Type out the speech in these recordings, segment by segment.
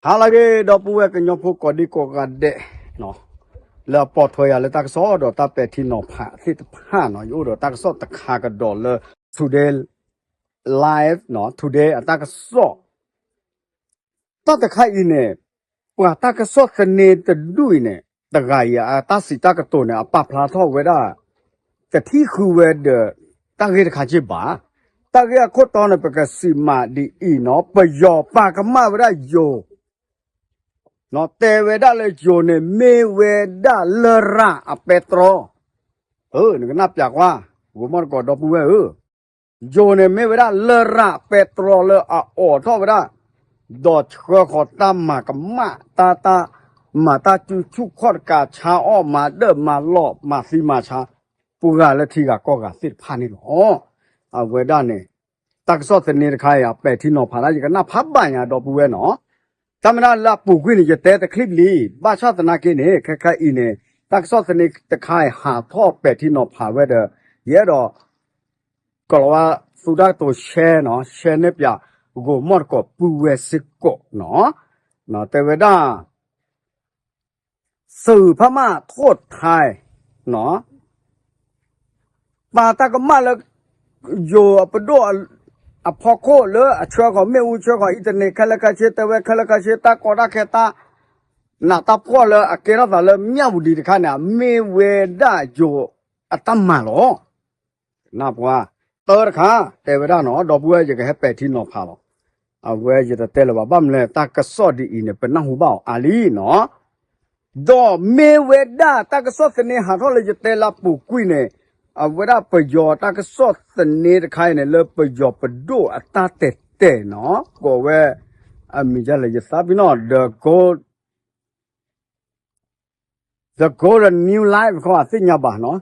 ဟါလၢအဂ့ၤ ဒီပုၢ်ဝဲၢ်ကညီဖိကိးဒံကိးဂၤဒဲး, လၢအပိာ်ထွဲယၤလၢတၢ်ကစီၣ်ဒီးတၢ်ပဲာ်ထံနီၤဖးသ့ၣ်တဖၣ်န့ၣ်, ယအိၣ်ဒီးတၢ်ကစီၣ်တခါကဒီးလၢ Today Live, Today အတၢ်ကစီၣ် တၢ်တခါအံၤန့ၣ်, ပှၤတၢ်ကစီၣ်သန့တဒူၣ်အံၤန့ၣ်, တဂၤအံၤအတၢ်စံးတၢ်ကတိၤန့ၣ် အပာ်ဖျါထီၣ်ဝဲဒၣ် တထံၣ်ဃုဝဲဒီး တၢ်ဂ့ၢ်တခါက့ဘၣ်. တၢ်ဂ့ၢ်အခိၣ်တီန့ၣ် ပကစံးမးဒ်အံၤန့ၣ်, ပယီၤပာ်ကမၣ်ဝဲဒၣ်ယိၤ, တဲဝဲဒၣ်လၢယိၤန့ၣ် မ့ၢ်ဝဲဒၣ်လရာ်အပဲတြီ, နကနၣ်ပျးကွၢ်, ဂိၤမီၣ်တကိးဒီပုၢ်ဝဲၢ်ဧၢ, ယိၤန့ၣ်မ့ၢ်ဝဲဒၣ်လရာ်ပဲတြီလၢအအိးထီၣ်ဝဲဒၣ်, ဒီးဆှၢဃီၤတၢ်မၤကမၣ်, တၢ်တၢ်မၤတၢ်စုဆူၣ်ခီၣ်တကး ဆါအီၣ်မၤဒၢၣ်မၤလီၢ်မၤသံမၤဆါ, ပှၤလၢထံဂၤကီၢ်ဂၤသ့ၣ်တဖၣ်န့ၣ်လီၤ. အဝဲဒၣ်န့ၣ်, တၢ်ကစီၣ်သန့တခါအံၤ အပဲာ်ထံနီၤဖးဒၣ် ယကနၣ်ဖးဘၣ်ညါဒီပုၢ်ဝဲၢ်န့ၣ်, တၢ်မ့ၢ်ဒၣ်လၢအပူၤကွံာ်န့ၣ် ယတဲတချံၣ်လံ, ဘၣ်ဆၣ်သနာ်က့န့ၣ် ခဲခါအံၤန့ၣ် တၢ်ကစီၣ်သန့တခါအံၤ ဟးထီၣ်ပဲာ်ထံနီၤဖးဝဲဒီး, ယအဲၣ်ဒိး ကလီၤဝါသူတၢ်ကတိၤ share န့ၣ်, share န့ၢ်ပျး ဂိၤမီၣ်တကိးပုၢ်ဝဲၢ်စ့ၢ်ကီးန့ၣ်, တဲဝဲဒၣ် သုးဖးမၢ်ထိၣ်ထဲ, ပာ်တၢ်ကမၣ်လၢ ယိၤအပဒိၣ်အဖီခိၣ်လၢအဆှၢဃီၤမ့ၣ်အူဆှၢဃီၤအံၣ်တန့ၤခဲလၢာ်ခဲဆ့ တဲဝဲခဲလၢာ်ခဲဆ့ တၢ်ကီတၢ်ခဲတၢ် နးတၢ်ဖှီၣ်လၢအကဲထီၣ်သးလၢမၠၣ်ဝတံၤတခါန့ၣ် မ့ၢ်ဝဲဒၣ်ယိၤအတၢ်မၤလီၤ. နၢ်ပှၤ, တၢတခါ, တဲဝဲဒၣ်န့ၣ်, ဒီပုၢ်ဝဲၢ် ယကဟဲပဲာ်ထံနီၤဖးလီၤ. အဝဲယတတဲလၢၤဘၣ် ဘၣ်မနုၤလဲၣ် တၢ်ကစီၣ်ဒ်အံၤန့ၣ် ပနၢ်ဟူဘၣ်အီၤအါလံန့ၣ်, ဒီးမ့ၢ်ဝဲဒၣ်တၢ်ကစီၣ်သန့ဟးထီၣ်လၢယတဲလၢအပူၤကွံာ်န့ၣ်, အဝဲဒၣ်ပယီၤတၢ်ကစီၣ်သန့တခါအံၤန့ၣ် လၢပယီၤပဒိၣ်အတၢ်တဲာ်တဲာ်န့ၣ်, ကိးဝဲ, အမံၤဒ်လဲၣ် ယသးပ့ၤနီၣ် The Golden New Life ခီ အသ့ၣ်ညါဘၣ်န့ၣ်,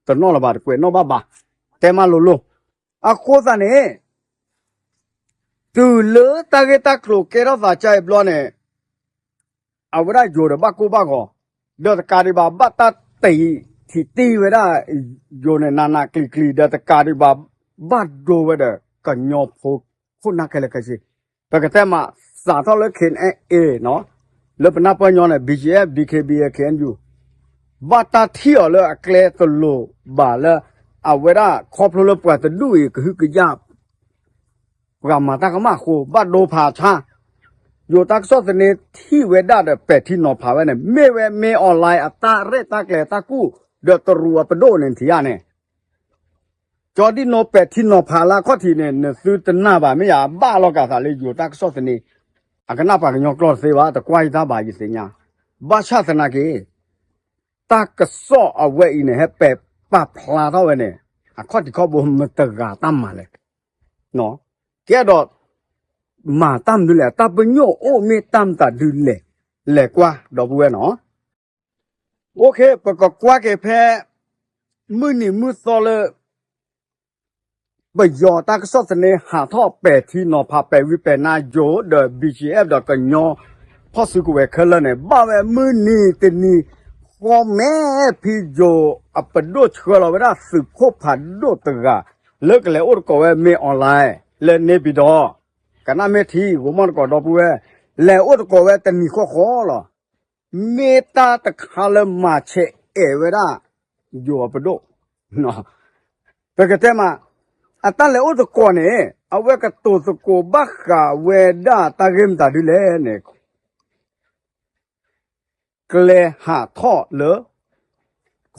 တနီၣ်လၢၤဘၣ် တကွဲးနီၣ်ဘၣ်ဘၣ်, တဲမးလိၤလိၤ, အဃိသတးန့ၣ် တုၤလၢတၢ်ဂ့ၢ်တၢ်ကျိၤကဲထီၣ်သးကအံၤဘျီန့ၣ်, အဝဲဒၣ်ယိၤဒီးဘၣ်ကိၢ်ဘၣ်ဂီၤ, ဒီးတကးဒံးဘၣ်ဘၣ်တၢ်တ့ၢ်ထံၣ်တ့ၢ်ဝဲဒၣ်ယိၤန့ၣ် နးနးကျံၤကျံၤ ဒီးတကးဒံးဘၣ်ဘၣ်ဒိဝဲဒီးကညီဖိခိၣ်နၢ်ခဲလၢာ်ခဲဆ့, ပကတဲမး စးထီၣ်လၢ KNA န့ၣ်, လၢပနၢ်ပၢၢ်ညီန့ၣ် BGF, DKBA, KNU ဘၣ်တၢ်ထံၣ်အီၤလၢအကျဲတလိၤဘၣ်လၢ အဝဲဒၣ်ခီဖျိလၢပှၤတဒူၣ်အံၤကဟုကယာ် ပှၤမၤတၢ်ကမၣ်အဃိ ဘၣ်ဒိဖးဆါ, ယိၤတၢ်ကစီၣ်သန့ထံၣ်ဝဲဒၣ်ဒီးပဲာ်ထံနီၤဖးဝဲန့ၣ် မ့ၢ်ဝဲ မင်းအောင်လှိုင် အတၢ်ရဲၣ်တၢ်ကျဲၤတၢ်ကူၣ် ဒီးတရူးအပဒိၣ်န့ၣ်ထံၣ်ဧါန့ၣ် ကၠီဒံၣ်နိပဲာ်ထံနီၤဖးလၢအခီၣ်ထံးန့ၣ် နသုတနာ်ဘၣ် မ့ၢ်ယဘၣ်လီၤကးသးလၢယိၤတၢ်ကစီၣ်သန့, အကနၣ်ပှၤကညီကျိာ်တသ့ဘၣ် တကွၢ်ယတၢ်ဘၣ်ယသ့ၣ်ညါ, ဘၣ်ဆၣ်သနာ်က့ တၢ်ကစီၣ်အဝဲအံၤန့ၣ် ဟဲပဲာ်ပာ်ဖျါထီၣ်ဝဲန့ၣ် အခီၣ်ထံးခီၣ်ဘိမတဂၤတၢ်မၤလဲၣ်, ကဲဒီး မၤတၢ်မနုၤလဲၣ် တၢ်ပညိၣ်အိၣ်မ့ၢ်တၢ်မတၤဒုလဲၣ်, လဲၤကွၢ်ဒီပုၢ်ဝဲၢ်န့ၣ် OK ပကကွၢ်က့ၤဖဲ မုၢ်နံၤမုၢ်သီလၢ ပယီၤတၢ်ကစီၣ်သန့ဟးထီၣ်ပဲာ်ထံနီၤဖးပဲာ်ဝံပဲာ်နါယိၤဒီး BGF ဒီးကညီဖီၣ်စုကဝဲၤခဲလၢာ်န့ၣ် ဘၣ်ဝဲမုၢ်နံၤတနံၤ ဃီမဲာ်ဖံယိၤအပဒိၣ်ဆှၢလီၤဝဲဒၣ်သုးခိၣ်ဖးဒိၣ်တဂၤ လၢကလဲၤအိၣ်သကိးဝဲ မင်းအောင်လှိုင် လၢ နေပြည်တော် ကနၣ်မ့ၢ်ထံ ဂိၤမီၣ်တကိးဒီပုၢ်ဝဲၢ် လဲၤအိၣ်သကိးဝဲတနံၤဃီဃီလီၤ. မ့ၢ်တၢ်တခါလၢမၤဆဲးအဲၣ်ဝဲဒၣ် ယိၤအပဒိၣ်, ပကတဲမး အတၢ်လဲၤအိၣ်သကိးန့ၣ် အဝဲကတိၤသကိးဘၣ်ဃးဝဲဒၣ်တၢ်ဂ့ၢ်မတၤဒ်လဲၣ်န့ၣ် ကျဲဟးထီၣ်လၢ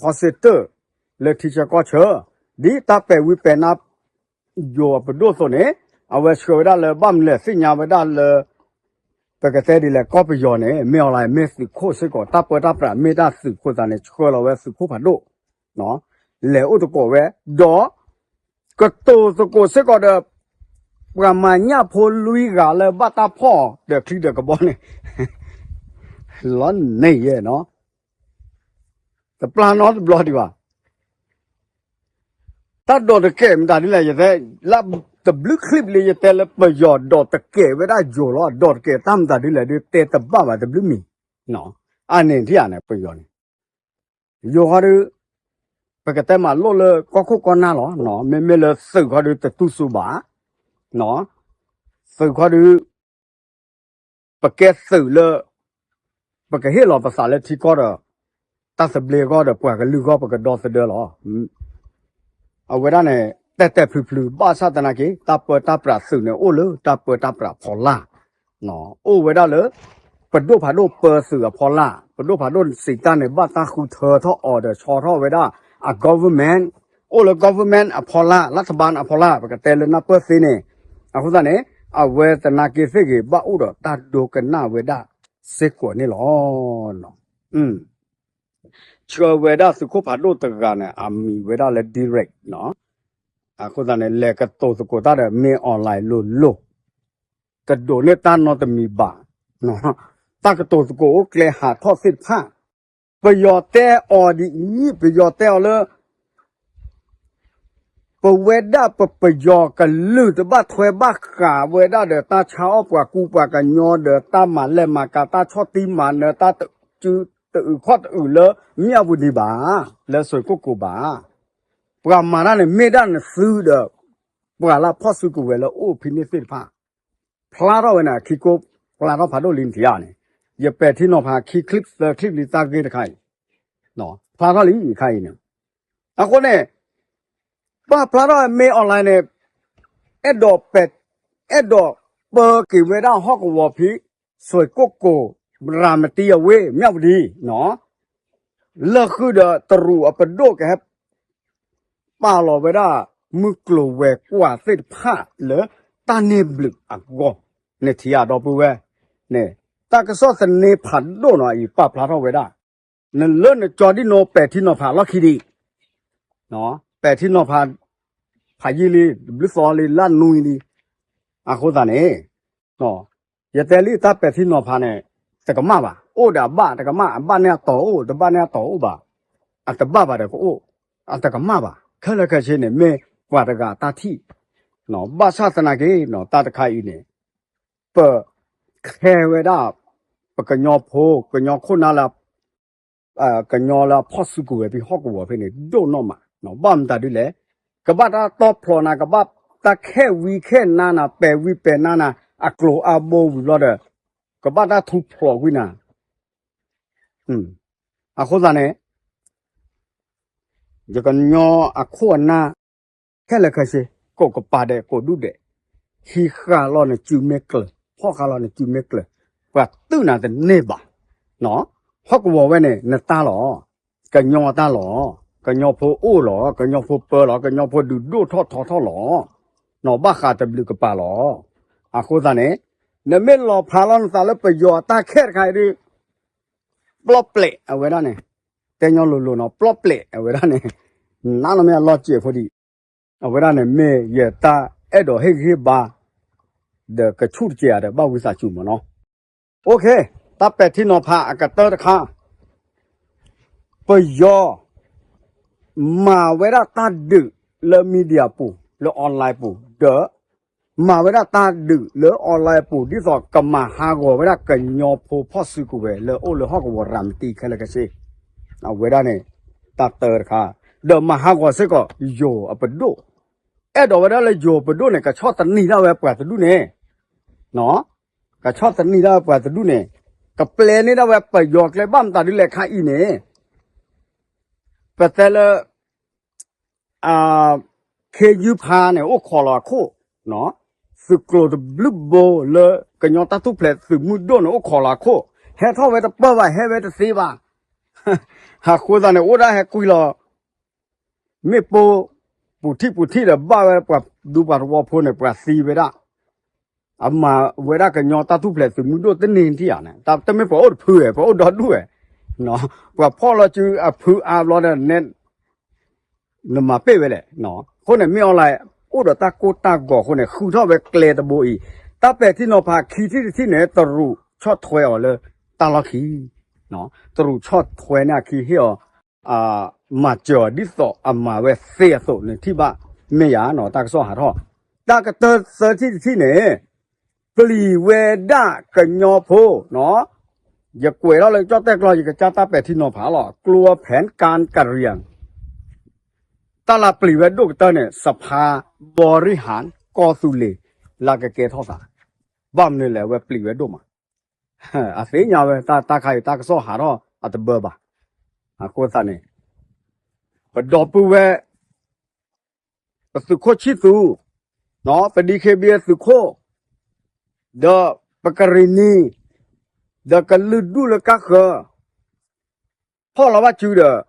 ခီစ့တၢၢ် လၢထံဆၢကီၢ်ဆၢ ဒ်တၢ်ပဲာ်ဝံပဲာ်နါ ယိၤအပဒိၣ်အသိးန့ၣ် အဝဲဆှၢဝဲဒၣ်လၢဘၣ်မနုၤလဲၣ်သ့ၣ်ညါဝဲဒၣ်လၢ ပကတဲဒ်လဲၣ် ကီၢ်ပယီၤန့ၣ် မင်းအောင်လှိုင် မ့ၢ်သုးခိၣ်စ့ၢ်ကီး တၢ်ပၢတၢ်ပြးမ့ၢ်တၢ်သုးခိၣ်သးန့ၣ် ဆှၢလီၤဝဲသုးခိၣ်ဖးဒိၣ် လဲၤအိၣ်သကိးဝဲ ဒီး ကတိၤသကိးစ့ၢ်ကီးဒီး ပှၤမၤညၣ်ဖိလွံၢ်ဂၤလၢဘၣ်တၢ်ဖီၣ်ဒီးချံဒီးကဘီန့ၣ် လီၤန့ၢ်ယဲၢ်နီၤ တပျၢ်နီတဘျီဒံးဘၣ် တၢ်ဒိးတကဲးမတၤဒ်လဲၣ် ယတဲ လၢတဘျုးချံၣ်လၢယတဲလၢပယီၤဒိးတကဲးဝဲဒၣ်ယိၤလီၤ ဒိးတကဲးတၢ်မတၤဒ်လဲၣ်ဒုး တဲတဘၣ်ဘၣ်တဘျုးမံၤ အန့ၣ်ထံၣ်ဧါန့ၣ် ပယီၤန့ၣ် ယိၤခီဒုး ပကတဲမးလိၣ်လၢကီၢ်ခိၣ်ကီၢ်နၢ်လီၤ မ့မ့ၢ်လၢသုးခီဒုးတတူၢ်စူၤဘၣ် သုးခီဒုး ပကဲသုးလၢ ပကဟ့ၣ်လီၤပသးလၢထံကီၢ်ဒီး တၢ်သဘျ့အဂီၢ်ဒီးပှၤကလုာ်အဂီၢ် ပကဒီသဒၢလီၤ. အဝဲဒၣ်န့ၣ် တဲာ်တဲာ်ဖျုးဖျုး ဘၣ်ဆၣ်သနာ်က့ တၢ်ပၢတၢ်ပြးသုးန့ၣ် အိၣ်လၢတၢ်ပၢတၢ်ပြးဖီလာ် အိၣ်ဝဲဒၣ်လၢ ပဒိၣ်ဖးဒိၣ်ပၢသုးအဖီလာ်, ပဒိၣ်ဖးဒိၣ်စံးတၢ်န့ၣ် ဘၣ်တၢ်ဃုထၢထီၣ်အီၤဒီးဆီထီၣ်ဝဲဒၣ်အ government, အိၣ်လၢ government အဖီလာ်, လၢ ฐบาล အဖီလာ်, ပကတဲလၢနၢ်ပၢၢ်သ့န့ၣ်, အဃိသတးန့ၣ် အဝဲသနာ်က့သ့ၣ်ဂ့ၤ ဘၣ်အိၣ်ဒီးတၢ်ဒိကနၣ်ဝဲဒၣ်စ့ၢ်ကီးန့ၣ်လီၤ. ဆှၢဝဲဒၣ်သုးခိၣ်ဖးဒိၣ်တဂၤန့ၣ် အမံၤဝဲဒၣ်လၢ Direct နီၤ. အဃိသတးန့ၣ် လဲၤကတိၤသကိးတၢ်ဒီး မင်းအောင်လှိုင် လိၤလိၤ, တဒိးန့ၢ်တၢ်နီတမံၤဘၣ်. တၢ်ကတိၤသကိးအိၣ်ကျဲဟးထီၣ်သ့ၣ်တဖၣ်, ပယီၤတဲအီၤဒ်အံၤ, ပယီၤတဲအီၤလၢ ပဝဲဒၣ်ပပယီၤကလုာ် တဘၣ်ထွဲဘၣ်ဃးဝဲဒၣ်ဒီးတၢ်ဆါအီၣ်ပှၤကူပှၤကညီဒီးတၢ်မၤလဲၢ်မၤကၤ တၢ်ဆီၣ်တံၢ်မၤနၢၤ တၢ်စုတအုးခီၣ်တအုးလၢမၠၣ်ဝတံၤဘၣ်, လၢစွ့ၣ်ကိၣ်ကိၤဘၣ်. ပှၤမၤတၢ်န့ၣ် မ့ၢ်ဒၣ်နသုဒီး ပှၤလၢဖီၣ်စုကဝဲၤလၢအိၣ်ဖဲန့ၣ်သ့ၣ်တဖၣ် ဖျါထီၣ်ဝဲန့ၣ် အခံကိးဖျါထီၣ်ဖးဒိၣ်လံနထံၣ်ဧါန့ၣ်, ယပဲာ်ထံနီၤဖးခံ clip သၢ clip လံတၢ်ဂ့ၢ်တခါအံၤ, ဖျါထီၣ်လံအခါအံၤန့ၣ်. အဃိန့ၣ် ဘၣ်ဖျါထီၣ် မင်းအောင်လှိုင် န့ၣ် အဲၣ်ဒိးပဲာ်, အဲၣ်ဒိးပၢက့ၤဝဲဒၣ်ဟီၣ်ကဝီၤဖဲ စွ့ၣ်ကိၣ်ကိၤ ရၤမတံအဝ့ၢ် မၠၣ်ဝတံၤ လၢဃုာ်ဒီးတရူးအပဒိၣ်ကဟဲ ပာ်လီၤဝဲဒၣ် မုၢ်ကျိၤဝဲၤကွာ်သ့ၣ်တဖၣ်လၢတၢ်န့ၢ်ဘျုးအဂီၢ်, နထံၣ်ဧါဒီပုၢ်ဝဲၢ်န့ၣ်, တၢ်ကစီၣ်သန့ဖးဒိၣ်နီၤအံၤ ပာ်ဖျါထီၣ်ဝဲဒၣ် နလၢနကၠီဒ်နီၤ ပဲာ်ထံနီၤဖးလီၢ်ခံဒံး, ပဲာ်ထံနီၤဖး ဖးယံာ်လံ တဘျုးသီလံ လၢနွံလံ, အဃိသတးန့ၣ် ယတဲလံတၢ်ပဲာ်ထံနီၤဖးန့ၣ် တကမၣ်ဘၣ်, အိၣ်ဒီးအဘၣ်တကမၣ်, အဘၣ်န့ၢ်အတီၤအိၣ် တဘၣ်န့ၢ်အတီၤအိၣ်ဘၣ်, အတဘၣ်ဘၣ်ဒီးကအိၣ်, အတကမၣ်ဘၣ်, ခဲလၢာ်ခဲဆ့န့ၣ် မ့ၢ်ပှၤတဂၤတၢ်ထံၣ်, ဘၣ်ဆၣ်သနာ်က့ တၢ်တခါအံၤန့ၣ် ပ ခဲဝဲဒၣ် ပကညီဖိ ကညီခိၣ်နၢ်လၢ ကညီလၢအဖီၣ်စုကဝဲၤဖဲဟီၣ်ကဝီၤဖဲန့ၣ် ဒိၣ်နီၢ်မး, ဘၣ်မတၤဒ်လဲၣ်, ကဘၣ်တၢ်တီဖျိးနၤ ကဘၣ်တၢ်ခဲဝံခဲနါနၤ ပဲာ်ဝံပဲာ်နါနၤ အကျိၤအါဘိဝံၤဘျီဒီး ကဘၣ်တၢ်ထူဖျိးကွံာ်နၤ, အဃိသတးန့ၣ် ယကညီအခိၣ်အနၢ် ခဲလၢာ်ခဲဆ့ ကိးကပၤဒဲး ကိးဒူၣ်ဒဲး, ဟံးဃာ်လီၤနစုမ့ၢ်ကျၢၤ ဖီၣ်ဃာ်လီၤနစုမ့ၢ်ကျၢၤ, ပှၤတုာ်နၤတန့ၢ်ဘၣ်, ဟီၣ်ကဝီၤဝဲန့ၣ် နတၢ်လီၤ, ကညီတၢ်လီၤ, ကညီဖိအိၣ်လီၤ, ကညီဖိပၢလီၤ, ကညီဖိဒုးဒိၣ်ထီၣ်ထီထီၣ်လီၤ, နဘၣ်ဃးတဘျုးကပၤလီၤ, အဃိသတးန့ၣ် နမ့ၢ်လီၤဖျါလီၤနသးလၢပယီၤအတၢ်ခဲတခါအံၤဒီး ပျီၣ်ပျဲးအဝဲဒၣ်န့ၣ်, တဲညီလိၤလိၤနီၤ ပျီၣ်ပျဲးအဝဲဒၣ်န့ၣ်, နးလီၤမ့ၢ်အလီၤစဲးဖိဒံး, အဝဲဒၣ်န့ၣ်မ့ၢ်ယတၢ်အဲၣ်ဒိးဟ့ၣ်ဂံၢ်ဘါ, ဒီးကဆူၣ်တစဲးဧါဒီးဘၣ်ဝံသးစူၤမးနီၤ, တၢ်ပဲာ်ထံနီၤဖးအကတၢၢ်တခါ, ပယီၤ မၤဝဲဒၣ်တၢ်ဒုးလၢ media ပူၤ လၢ online ပူၤ ဒီး မၤဝဲဒၣ်တၢ်ဒုးလၢ online ပူၤ ဒ်သိးကမၤဟးဂီၤဝဲဒၣ်ကညီဖိဖီၣ်စုကဝဲၤလၢအိၣ်လၢဟီၣ်ကဝီၤရၤမတံခဲလၢာ်ခဲဆ့, အဝဲဒၣ်န့ၣ် တၢ်တၢတခါ, ဒီးမၤဟးဂီၤစ့ၢ်ကီးယိၤအပဒိၣ်, အဲၣ်ဒိးဝဲဒၣ်လၢယိၤပဒိၣ်န့ၣ် ကဆီၣ်သနံးဒၣ်ဝဲပှၤတဒူၣ်န့ၣ်, ကဆီၣ်သနံးဒၣ်ဝဲပှၤတဒူၣ်န့ၣ်, ကပျဲန့ၢ်ဒၣ်ဝဲပယီၤကျဲဘၣ်မတၤဒ်လဲၣ်ခါအံၤန့ၣ် ပတဲလၢ ခ့ယုၢ်ဖါန့ၣ် အိၣ်ခိးလီၤအခိၣ်, သုးကျိၤတဘျုးဘိလၢကညီတၢ်ထူၣ်ဖျဲးသုးမုၢ်ဒိၣ်န့ၣ် အိၣ်ခိးလီၤအခိၣ်, ဟဲထီၣ်ဝဲတပၢၢ်ဘၣ် ဟဲဝဲတသ့ဘၣ်, အဃိသတးန့ၣ် အိၣ်ဒၣ်ဟဲကွံာ်လီၤ မ့ၣ်ပိၢ် ပူၤထံၣ်ပူၤထံၣ်ဒီး ဘၣ်ဝဲပှၤဒူပှၤသဝီဖိန့ၣ် ပှၤသံဝဲဒၣ်, အမၤဝဲဒၣ်ကညီတၢ်ထူၣ်ဖျဲးသုးမုၢ်ဒိၣ်တန့ၢ်ထံၣ်ဧါန့ၣ်, တမ့ၢ်ပှၤအိၣ်တဖုဧါ, ပှၤအိၣ်ဒီဒူၣ်ဧါ, ပှၤဖီၣ်လီၤစုအဖုအါဘျီဒီး နမၤပ့ၢ်ဝဲလဲၣ်, အဃိန့ၣ် မင်းအောင်လှိုင် အိၣ်ဒီးတၢ်ကိၢ်တၢ်ဂီၤအဃိန့ၣ် ဃုထီၣ်ဝဲကျဲတဘိအံၤ, တၢ်ပဲာ်ထံနီၤဖးခံထံၣ်တထံၣ်န့ၣ် တရူးဆီၣ်ထွဲအီၤလၢတၢ်လီၢ်ခံ, တရူးဆီၣ်ထွဲန့ၣ်အခံဟ့ၣ်အီၤ မၤစၢၤအီၤဒ်သိးအမၤဝဲသ့အသိးန့ၣ်ထံၣ်ဘၣ်, မ့ၢ်ယၤနီၤ တၢ်ကစီၣ်ဟးထီၣ်, တၢ်ကတၢၢ်သၢထံၣ်တထံၣ်န့ၣ် ပျံၤဝဲဒၣ်ကညီဖိနီၤ, ယကွဲးထီၣ်လၢကၠီၣ်တဲၣ်ကျီ ယကစၢ်တၢ်ပဲာ်ထံနီၤဖးလီၤ, ကျိဖဲၣ်ကၣ်ကရံၣ်, တၢ်လၢပျံၤဝဲဒိၣ်ကတၢၢ်န့ၣ် စဖါဘီရံၣ်ဟၣ် ကီၢ်သူလ့ၤ လၢကကဲထီၣ်သး, ဘၣ်မနုၤလဲၣ် အဝဲပျံၤဝဲဒိၣ်မး အသ့ၣ်ညါဝဲတၢ် တၢ်ခါအံၤတၢ်ကစီၣ်ဟးထီၣ်အတဘၢဘၣ်. အဃိသတးန့ၣ် ပဒီပုၢ်ဝဲၢ် ပသုးခိၣ်ဆံၣ်သူ, ပ DKBA သုးခိၣ်, ဒီးပကရ့ၣ်နံၤ, ဒီးကလုာ်ဒူၣ်လၢကါဃၢၤ ဖီၣ်လီၤဘၣ်စုဒီး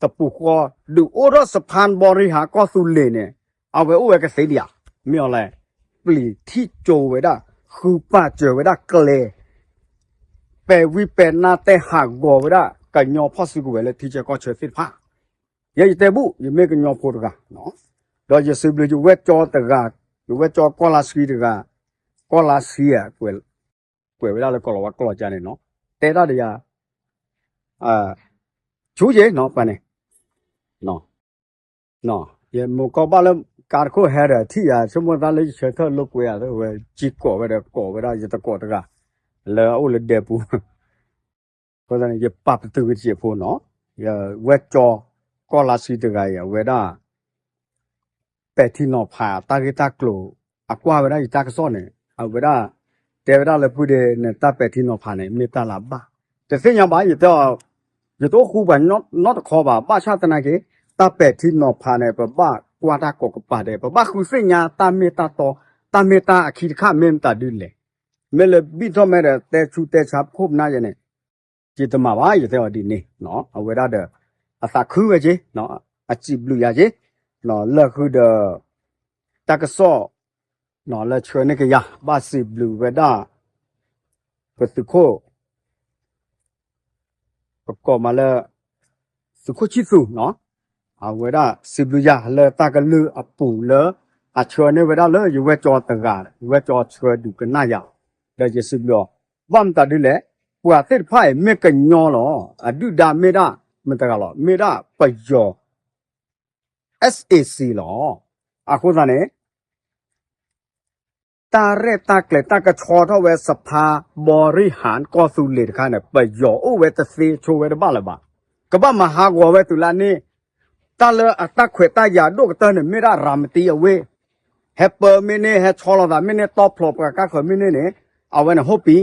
တပူၤဃီ ဒုးအိၣ်ထီၣ် စဖၣ်ဘီရံဟးကီၢ်သူလ့ၤန့ၣ် အဝဲအိၣ်ဝဲကသ့ဒံးဧါ, မ့ၢ်အီၤလဲၣ်, ပျံၤထံၣ်ကၠိဝဲဒၣ်, ဃုပာ်စၢၤဝဲဒၣ်ကျဲ ပဲာ်ဝံပဲာ်နါတဲဟးဂီၤဝဲဒၣ် ကညီဖီၣ်စုကဝဲၤလၢထံဆၢကီၢ်ဆၢသ့ၣ်တဖၣ်. ယဲယတဲဘူၣ် ယမ့ၢ်ကညီဖိတဂၤ, ဒီးယစံးဘျုးယဝဲၢ်ကၠီတဂၤ, ယဝဲၢ်ကၠီကီၢ်လါဆှံတဂၤ, ကီၢ်လါဆှံဧါ, ကွဲးဝဲဒၣ်လၢကီၢ်လီၤဝါကျိာ်ကါန့ၣ်နီၤ, တဲဒၣ်ဒီးယၤ ဆူယဲနီၤ ပှၤန့ၣ်, ယမိၢ်ကီၢ်ဘၣ်လၢကါတခိၣ်ဟဲဒီးထံၣ်ယၤ ဆိကမိၣ်တၢ်လၢယဆၢထၢၣ်လိာ်ကွဲဧါ, ဝဲကံကိးဝဲဒီးကိးဝဲဒၣ် ယတကိးတဂၤ, လၢအအိၣ်လၢဒဲပူၤ, အဃိသတးန့ၣ် ယပာ်ပတုာ်က့ၤတစဲးဖိနီၤ, ယဝဲၢ်ကၠီကီၢ်လါဆှံတဂၤအံၤ အဝဲဒၣ် ပဲာ်ထံနီၤဖးတၢ်ဂ့ၢ်တၢ်ကျိၤ အကွၢ်ဝဲဒၣ်ယတၢ်ကစီၣ်န့ၣ် အဝဲဒၣ် တဲဝဲဒၣ်လၢဖုဒ့ နတၢ်ပဲာ်ထံနီၤဖးန့ၣ် မ့ၢ်တၢ်လၢအဘၣ်, တသ့ၣ်ညါဘၣ် ယတဲအီၤ, ယတအိၣ်ဃူပှၤနီတခီဘၣ်, ဘၣ်ဆၣ်သနာ်က့ တၢ်ပဲာ်ထံနီၤဖးန့ၣ် ပဘၣ်ကွၢ်တၢ်ကိးကပၤဒဲး, ပဘၣ်ဃုသ့ၣ်ညါတၢ်မ့ၢ်တၢ်တီ, တၢ်မ့ၢ်တၢ်အခံတခါ မ့ၢ်မတၤဒုလဲၣ်, မ့ၢ်လၢဘံၣ်ထီၣ်မဲဒီး တဲဆူတဲဆါပခိၣ်ပနၢ်ယဲန့ၣ် ယတမၤဘၣ် ယတဲအီၤဒ်န့ၣ်, အဝဲဒၣ်ဒီး အသးခုဝဲက့ၤ, အစံးဘျုးယၤက့ၤ, လၢဃုာ်ဒီး တၢ်ကစီၣ် လၢဆှၢန့ၢ်က့ၤယၤ ဘၣ်စံးဘျုးဝဲဒၣ် ပသုးခိၣ် ပကိးမးလၢ သုးခိၣ်ဆံၣ်သူး, အဝဲဒၣ်စံးဘျုးယၤလၢတၢ်ကလုၢ်အပူၤလၢ အဆှၢန့ၢ်ဝဲဒၣ်လၢယဝဲၢ်ကၠီတဂၤ, ယဝဲၢ်ကၠီဆှၢဒုးကနၣ်ယၤ, ဒီးယစံးဘျုးအီၤ, ဘၣ်မတၤဒ်လဲၣ်, ပှၤသ့ၣ်တဖၣ်အံၤမ့ၢ်ကညီလီၤ, အဒုၣ်ဒါမ့ၢ်ဒၣ်မတၤတဂၤလီၤ, မ့ၢ်ဒၣ်ပယီၤ SAC လီၤ. အဃိသတးန့ၣ် တၢ်ရဲၣ်တၢ်ကျဲၤတၢ်ကဆှီထီၣ်ဝဲ စဖါဘီရံဟးကီၢ်သူလ့ၤတခါန့ၣ် ပယီၤအိၣ်ဝဲတသ့ဆိဝဲတဘၣ်လၢၤဘၣ်. ကဘၣ်မၤဟးဂီၤဝဲတုၤလၢန့ၣ်, တၢ်လၢအတၢ်ခွဲးတၢ်ယာ်ဒိၣ်ကတၢၢ်န့ၣ် မ့ၢ်ဒၣ်ရၤမတံအဝ့ၢ်, ဟဲပၢမ့ၢ်န့ၢ် ဟဲဆီလီၤသးမ့ၢ်န့ၢ် တီဖျိးပှၤကါဃၢၤမ့ၢ်န့ၢ်န့ၣ်, အဝဲန့ၣ်ဟိၣ်ပံ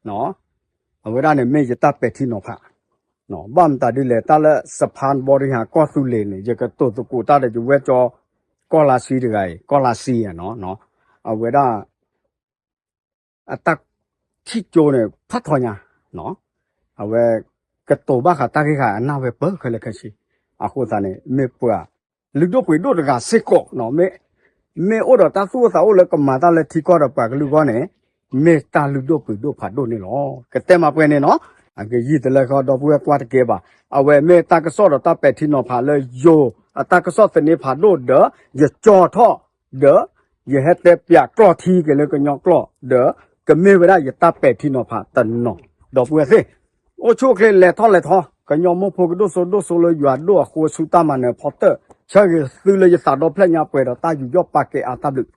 ၤ, အဝဲဒၣ်န့ၣ်မ့ၢ်ယတၢ်ပဲာ်ထံနီၤဖး ဘၣ်မတၤဒ်လဲၣ် တၢ်လၢစဖါဘီရံဟးကီၢ်သူလ့ၤန့ၣ် ယကတိၤသကိးတၢ်ဒီးယဝဲၢ်ကၠီ ကီၢ်လါဆှံတဂၤအံၤ ကီၢ်လါဆှံဧါနီၤ, အဝဲဒၣ် အတၢ်ထံၣ်ကၠိန့ၣ် ဖးထီညါ, အဝဲ ကတိၤဘၣ်ဃးတၢ်ဂ့ၢ်ဃာ်အနၢ်ဝဲပၢၢ်ခဲလၢာ်ခဲဆ့, အဃိသတးန့ၣ် မ့ၢ်ပှၤလုၢ်ဒိၣ်ပှ့ၤဒိၣ်တဂၤစ့ၢ်ကီး, မ့ၢ်အိၣ်ဒီးတၢ်သူၣ်အိၣ်သးအိၣ်လၢကမၤတၢ်လၢထံကီၢ်ဒီးပှၤကလုာ်အဂီၢ်န့ၣ် မ့ၢ်တၢ်လုၢ်ဒိၣ်ပှ့ၤဒိၣ်ဖးဒိၣ်န့ၣ်လီၤ. ကတဲမးပှဲၤန့ၣ်နီၤ, အကယံာ်တလၢဃီဒီပုၢ်ဝဲၢ်ကွၢ်တကဲဘၣ်, အဝဲမ့ၢ်တၢ်ကစီၣ်ဒီးတၢ်ပဲာ်ထံနီၤဖးလၢယိၤအတၢ်ကစီၣ်သန့ဖးဒိၣ်ဒီး ယကၠီထီၣ် ဒီး ယဟဲတဲပၠးကျီၢ်ထံက့ၤလၢကညီကျိာ် ဒီး ကမ့ၢ်ဝဲဒၣ်ယတၢ်ပဲာ်ထံနီၤဖးတနီၤ, ဒီပုၢ်ဝဲၢ်သ့ၣ် အိၣ်ဆူၣ်အိၣ်ချ့လဲၤထီၣ်လဲၤထီ, ကညီမိၢ်ဖိကဒိၣ်စိဒိၣ်စိလၢယွၤဒိၣ်အဃိဆူတၢ်မၤနၢၤဖီတၢၣ် ဆၢဂ့ၤသုလၢယသးဒီဖျၢၣ်ညါပှဲၤဒီးတၢ်ယူးယီၣ်ပာ်ကဲအါတၢ်ဘျုး